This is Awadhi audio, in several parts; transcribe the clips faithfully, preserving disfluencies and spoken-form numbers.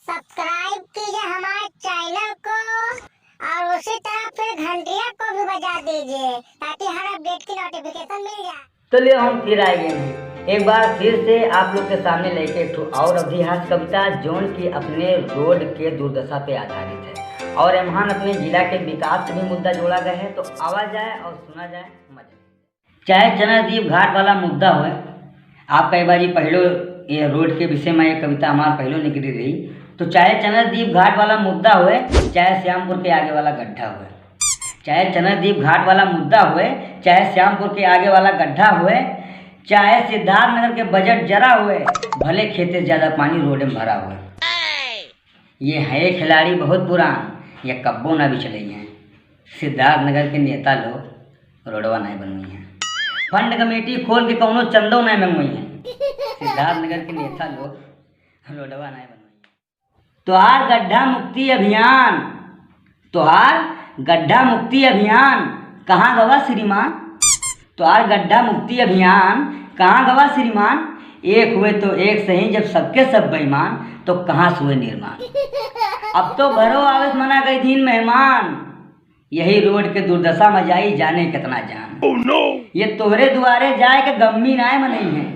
सब्सक्राइब कीजिए हमारे चैनल को और उसी तरह फिर घंटिया को भी बजा दीजिए, ताकि हर अपडेट की नोटिफिकेशन मिल जाए। तो ले हम फिर आए हैं, एक बार फिर से आप लोग के सामने लेके एक ठो और अवधी हास्य कविता, जौन की अपने रोड के दुर्दशा पे आधारित है और एम्हान अपने जिला के विकास के भी मुद्दा जोड़ा गया है। तो आवा जाए और सुना जाए, मजा। चाहे चनरदीप घाट वाला मुद्दा होए, आप कई बारी पहलो ये रोड के विषय में एक कविता हमार पहलो निकली रही, तो चाहे चनरदीप घाट वाला मुद्दा होए, चाहे श्यामपुर के आगे वाला गड्ढा होए, चाहे चनरदीप घाट वाला मुद्दा होए, चाहे श्यामपुर के आगे वाला गड्ढा होए, चाहे सिद्धार्थनगर के बजट जरा होए, भले खेते ज्यादा पानी रोड में भरा होए। ये है खिलाड़ी बहुत पुरान, ये कब्बो ना बिछलई हैं। सिद्धार्थनगर के नेता लोग रोडवा नाय बनवई हैं। फंड कमेटी खोल के कौनो चंदो नाय मंगवई हैं। सिद्धार्थनगर के नेता लोग रोडवा नाय बनवई हैं। तोहार गड्ढा मुक्ति अभियान, तोहार गड्ढा मुक्ति अभियान कहाँ गवा श्रीमान? तोहार गड्ढा मुक्ति अभियान कहाँ गवा श्रीमान? एक हुए तो एक सही, जब सबके सब बेईमान, तो कहाँ से हुए निर्माण? अब तो घरो आवे से मना कई दीन मेहमान। यही रोड के दुर्दशा में जाई जाने कितना जान। Oh no! ये तोहरे दुआरे जाए के गम्मी नाय मनई हैं।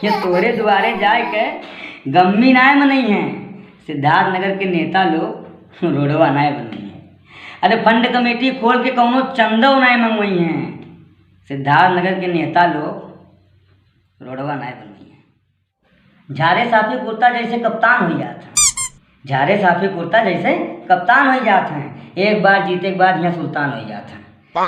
ये तोहरे दुआरे जाए के गम्मी नाय मनई हैं। सिद्धार्थनगर के नेता लोग रोडवा नाय बनई हैं। अरे फंड कमेटी खोल के कौनो चंदो नाय मंगवई हैं। सिद्धार्थनगर के नेता लोग रोडवा नाय बनई हैं। झारे साफी कुर्ता जैसे कप्तान होई जात हैं। झारे साफी कुर्ता जैसे कप्तान होई जात हैं। एक बार जीते के बाद यहाँ सुल्तान होई जात हैं।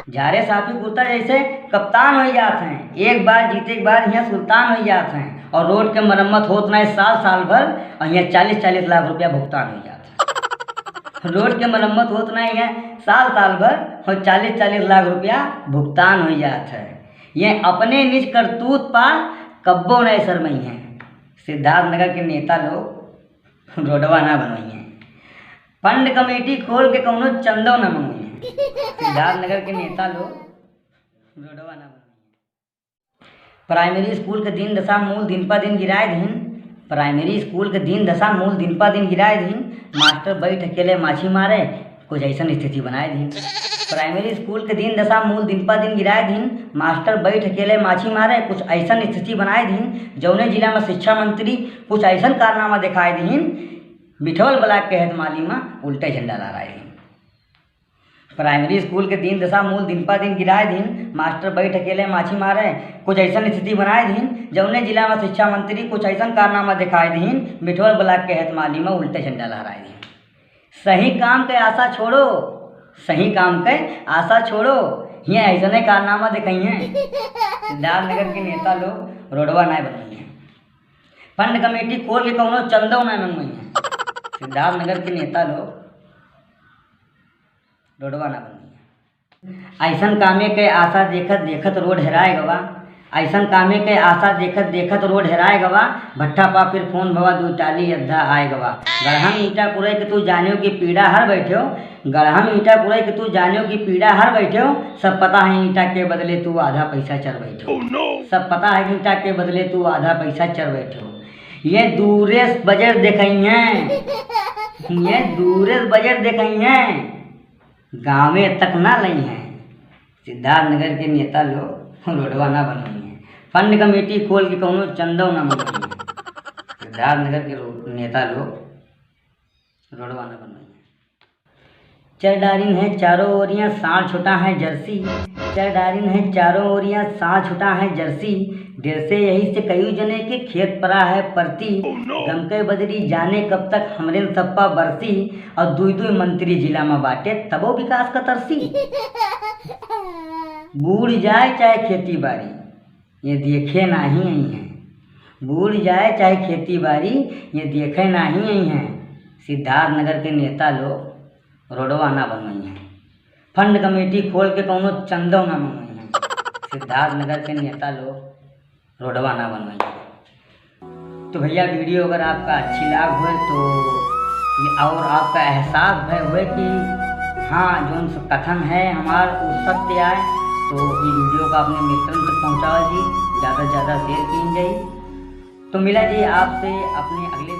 झारे साफी कुर्ता जैसे कप्तान होई जात हैं। एक बार जीते के बाद यहाँ सुल्तान होई जात हैं। और रोड के मरम्मत होत नाय साल साल भर, और यहाँ चालीस चालीस लाख रुपया भुगतान होई जात हैं। रोड के मरम्मत होत नाय यहाँ साल साल भर, और चालीस चालीस लाख रुपया भुगतान होई जात है। ये अपने निज करतूत पा कब्बो नाय शरमई हैं। सिद्धार्थनगर के नेता लोग रोडवा ना बनवई हैं। फंड कमेटी खोल के कौनो चंदो ना मंगवई हैं। सिद्धार्थनगर के नेता लोग रोडवा ना बनवई हैं। प्राइमरी स्कूल के दीन दशा मूल दिन पा दिन गिराए दीन। प्राइमरी स्कूल के दीन दशा मूल दिन पा दिन गिराए दीन। मास्टर बैठ अकेले माछी मारे, कुछ ऐसन स्थिति बनाए दीन। प्राइमरी स्कूल के दीन दशा मूल दिन पा दिन गिराए दीन। मास्टर बैठ अकेले माछी मारे, कुछ ऐसन स्थिति बनाए दीन। जौने जिला में शिक्षा मंत्री कुछ ऐसन कारनामा दिखाए दीन, मिठौल ब्लॉक के हेतमाली में उल्टे झंडा लहराए दीन। प्राइमरी स्कूल के दीन दशा मूल दिन पा दिन गिराए दीन। मास्टर बैठ अकेले माछी मारे, कुछ ऐसन स्थिति बनाए दीन। जौने जिला में शिक्षा मंत्री कुछ ऐसन कारनामा दिखाए दीन, मिठौल ब्लॉक के हेतमाली में उल्टे झंडा लहराए दीन। सही काम के आशा छोड़ो, सही काम के आशा छोड़ो, ये ऐसने कारनामा दिखाई हैं। सिद्धार्थनगर के नेता लोग रोडवा नाय बनवई हैं। फंड कमेटी खोल के कौनो चंदो नाय मंगवई हैं। सिद्धार्थनगर के नेता लोग रोडवा ना बनवई हैं। ऐसन कामे के आशा देखत देखत रोड हेराए गवा। ऐसन कामे के आशा देखत देखत रोड हेराए गवा। भट्ठा पा फिर फोन भवा, दू टाली अद्धा आए गवा। गढ़हम ईटा पुरई के तू जानियो कि पीड़ा हर बैठ्यो। गढ़हम ईटा पुरई के तू जानियो कि पीड़ा हर बैठ्यो। सब पता है ईटा के बदले तू आधा पैसा चर बैठ्यो। Oh no! सब पता है ईटा के बदले तू आधा पैसा चर बैठ्यो। ये दूरे से बजट देखई हैं। ये दूरे से बजट देखई हैं। गाँवे तक ना लई हैं। सिद्धार्थनगर के नेता लोग रोडवा ना बनवई हैं। फंड कमेटी खोल के कौनो चंदो ना मंगवई हैं। सिद्धार्थनगर के रो-, नेता लोग रोडवा ना बनवई हैं। चर डारिन है चारों ओरियां, साँड़ छुटा है जर्सी। चर डारिन है चारों ओरियां, साँड़ छुटा है जर्सी। डेढ़ से यही से कई जने के खेत परा है परती। Oh no! गम के बदरी जाने कब तक हमरेन सप्पा बरसी। और दुई दुई मंत्री जिला में बाटे, तबो विकास का तरसी। बूड़ जाए चाहे खेती बाड़ी, ये देखे नाही आई हैं। बूड़ जाए चाहे खेती बाड़ी, ये देखे नाही आई हैं। सिद्धार्थनगर के नेता लोग रोडवा ना बनवई हैं। फंड कमेटी खोल के कौनो चंदो ना मंगवई हैं। सिद्धार्थनगर के नेता लोग रोडवा ना बनवई हैं। तो भैया, वीडियो अगर आपका अच्छी लाग होए तो ये, और आपका एहसास भय होए कि हाँ, जौन स-, कथन है हमार, वो सत्य आए, तो ये वीडियो का अपने मित्रन तक पहुँचावा जी, ज़्यादा से ज़्यादा शेयर कीन जाई। तो मिला जी आपसे अपने अगले